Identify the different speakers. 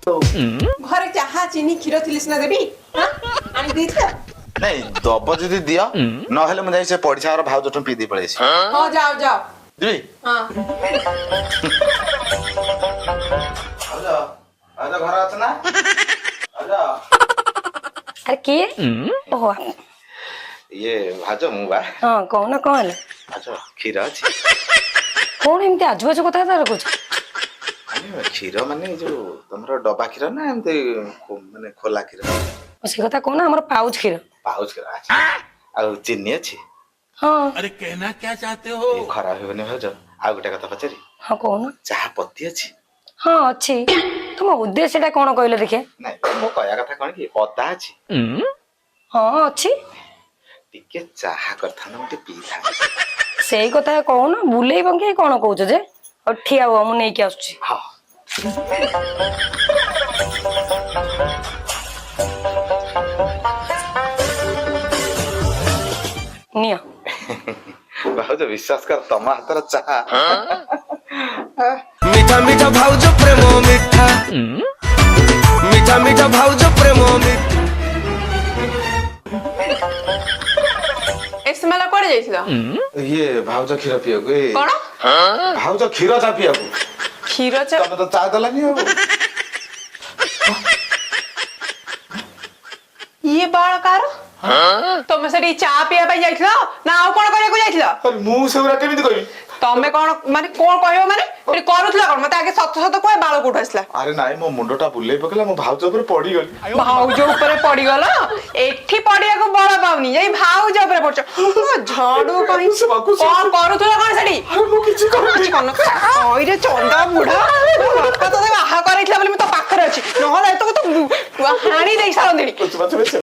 Speaker 1: ଘରେ ଚାହା ଚିନି କ୍ଷୀର ଥିଲେ ସିନା ଦେବି। ହାଁ? ଆଣି ଦେଇଥିଲା।
Speaker 2: ନାଇଁ, ଦବ ଯଦି ଦିଅ, ନହେଲେ ମୁଁ ଯାଇ ସେ ପଡିଶା ଘର ଭାଉଜଠୁ ପିଇ ଦେଇ ପଳେଇ ଆସିବି।
Speaker 1: ହଁ, ଯାଅ ଯାଅ।
Speaker 2: ଯିବି।
Speaker 1: ହଁ।
Speaker 2: ଭାଉଜ, ଭାଉଜ, ଘରେ ଅଛ ନା ଭାଉଜ?
Speaker 3: ଆରେ କିଏ? ଓହୋ।
Speaker 2: ଇଏ ଭାଉଜ, ମୁଁ ବା।
Speaker 3: ହଁ, କହୁନ, କଣ ହେଲା?
Speaker 2: ଭାଉଜ, କ୍ଷୀର ଅଛି?
Speaker 3: କଣ ଏମିତି ଆଜୁବାଜୁ କଥାବାର୍ତ୍ତା ରଖୁଛ?
Speaker 2: ମାନେ କ୍ଷୀର ମାନେ ଏଇ ଯୋଉ ତମର ଡବା କ୍ଷୀର ନା ଏମିତି ମାନେ ଖୋଲା କ୍ଷୀର?
Speaker 3: ସେ କଥା କହୁନ, ଆମର ପାଉଚ କ୍ଷୀର।
Speaker 2: ପାଉଚ କ୍ଷୀର, ଆଚ୍ଛା। ଆଉ ଚିନି ଅଛି?
Speaker 3: ହଁ।
Speaker 4: अरे कहना क्या चाहते हो?
Speaker 2: ଏ ଖରାପ ହେବନି ଭାଉଜ, ଆଉ ଗୋଟେ କଥା ପଚାରି।
Speaker 3: ହଁ, କହୁନ।
Speaker 2: ଚାହା ପତି ଅଛି?
Speaker 3: ହଁ, ଅଛି। ତୁମ ଉଦ୍ଦେଶ୍ୟଟା କଣ କହିଲ ଦେଖିଆ?
Speaker 2: ନାଇଁ, ମୋ କହିବା କଥା କଣ କି, ଅଦା ଅଛି?
Speaker 3: ହଁ, ଅଛି।
Speaker 2: ଟିକେ ଚାହା କରିଥାନ୍ତ, ମୁଁ ଟିକେ ପିଇଥାନ୍ତି।
Speaker 3: ସେଇ କଥା କହୁନ, ବୁଲେଇ ବଙ୍କେଇ କଣ କହୁଛ ଯେ? ଆଉ ଠିଆ ହୁଅ, ମୁଁ ନେଇକି ଆସୁଛି।
Speaker 2: ହଁ।
Speaker 3: ନିଅ।
Speaker 2: ଭାଉଜ, ବିଶ୍ୱାସ କର, ତମ ହାତର ଚାହା
Speaker 5: ମିଠା ମିଠା ଭାଉଜ ପ୍ରେମ ମିଠା, ମିଠା ମିଠା ଭାଉଜ ପ୍ରେମ ମିଠା।
Speaker 1: ଏସମାଲା, କୁଆଡେ ଯାଇଥିଲ?
Speaker 2: ଇଏ ଭାଉଜ, କ୍ଷୀର ପିଇବାକୁ ଏ।
Speaker 1: କଣ?
Speaker 2: ଭାଉଜ, କ୍ଷୀର ଚା ପିଇବାକୁ।
Speaker 1: କ୍ଷୀର ଚା?
Speaker 2: ତମେ ତ ଚା ଦେଲାନି ଆଉ।
Speaker 1: ଇଏ ବାଳ କାର? ତମେ ସେଠି ଚା ପିଇବା ପାଇଁ ଯାଇଥିଲ ନା ଆଉ କଣ କରିବାକୁ ଯାଇଥିଲ?
Speaker 2: ଆରେ, ମୁଁ ସେଗୁରା କେମିତି କହିବି?
Speaker 1: ତମେ କଣ ମାନେ କଣ କହିବ? ମାନେ ସେଠି କରୁଥିଲ କଣ? ମତେ ଆଗେ ସତ ସତ କୁହ, ବାଳ କୋଉଠୁ ଆସିଲା?
Speaker 2: ଆରେ ନାଇଁ, ମୋ ମୁଣ୍ଡଟା ବୁଲେଇ ପକେଇଲା, ମୋ ଭାଉଜ ଉପରେ ପଡିଗଲି।
Speaker 1: ଭାଉଜ ଉପରେ ପଡିଗଲ? ଏଠି ପଡିବାକୁ ବଳ ପାଉନି, ଯାଇ ଭାଉଜ ଉପରେ ପଡୁଛ। ଝଡୁ କହି କଣ କରୁଥିଲ କଣ ସେଠି?
Speaker 2: ଆରେ, ମୁଁ କିଛି କରିନି।
Speaker 1: କିଛି କରୁନଥିଲ? ହଇରେ ଚଣ୍ଡା ବୁଢା, ମୋ ବାପା ତତେ ବାହା କରେଇଥିଲା ବୋଲି ମୁଁ ତୋ ପାଖରେ ଅଛି, ନହେଲେ ତୋକୁ ତ ହାଣି ଦେଇ ସାରନ୍ତିଣି।